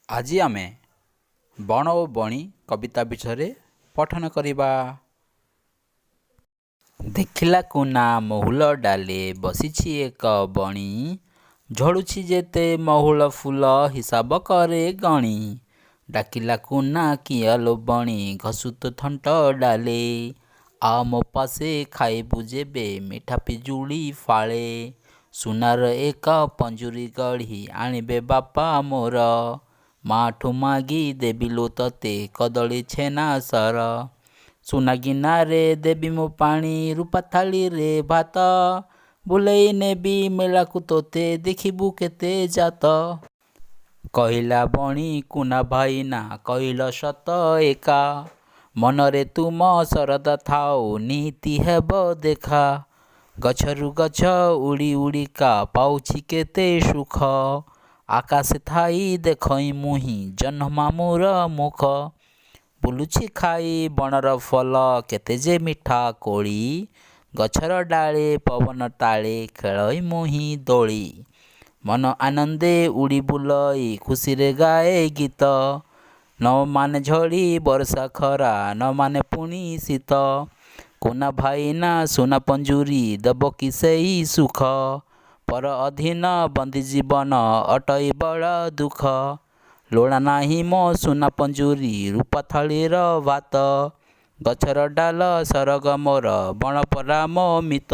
ଆଜି ଆମେ ବଣ ଓ ବଣି କବିତା ବିଷୟରେ ପଠନ କରିବା। ଦେଖିଲା କୁନା ମହୁଲ ଡାଳେ ବସିଛି ଏକ ବଣି। ଝଡ଼ୁଛି ଯେତେ ମହୁଲ ଫୁଲ ହିସାବ କରେ ଗଣି। ଡାକିଲା କୁନା, କିଆଲୋ ବଣି, ଘଷୁ ତୋ ଥଣ୍ଟ ଡାଳେ। ଆ ମୋ ପାଶେ, ଖାଇବୁ ଯେବେ ମିଠା ପିଜୁଳି ଫାଳେ। ସୁନାର ଏକ ପଞ୍ଜୁରୀ ଗଢ଼ି ଆଣିବେ ବାପା ମୋର। ମାଠୁ ମାଗି ଦେବି ଲୋ ତୋତେ କଦଳୀ ଛେନା ସର। ସୁନା ଗିନାରେ ଦେବି ମୁଁ ପାଣି, ରୂପା ଥାଳିରେ ଭାତ। ବୁଲେଇ ନେବି ମେଳାକୁ ତୋତେ, ଦେଖିବୁ କେତେ ଜାତ। କହିଲା ବଣି, କୁନା ଭାଇନା, କହିଲ ସତ ଏକା। ମନରେ ତୁମ ଶରଧା ଥାଉ, ନିତି ହେବ ଦେଖା। ଗଛରୁ ଗଛ ଉଡ଼ି ଉଡ଼ିକା ପାଉଛି କେତେ ସୁଖ। ଆକାଶେ ଥାଇ ଦେଖଇ ମୁହିଁ ଜହ୍ନ ମାମୁଁର ମୁଖ। ବୁଲୁଛି ଖାଇ ବଣର ଫଳ, କେତେ ଯେ ମିଠା କୋଳି। ଗଛର ଡାଳେ ପବନ ତାଳେ ଖେଳଇ ମୁହିଁ ଦୋଳି। ମନ ଆନନ୍ଦେ ଉଡ଼ି ବୁଲଇ, ଖୁସିରେ ଗାଏ ଗୀତ। ନ ମାନେ ଝଡ଼ି ବର୍ଷା ଖରା, ନ ମାନେ ପୁଣି ଶୀତ। କୁନା ଭାଇନା, ସୁନା ପଞ୍ଜୁରୀ ଦେବ କି ସେଇ ସୁଖ? ପର ଅଧୀନ ବନ୍ଦୀ ଜୀବନ ଅଟଇ ବଡ଼ ଦୁଃଖ। ଲୋଡ଼ା ନାହିଁ ମୋ ସୁନା ପଞ୍ଜୁରୀ, ରୂପା ଥାଳିର ଭାତ। ଗଛର ଡାଳ ସରଗ ମୋର, ବଣ ପରା ମୋ ମିତ।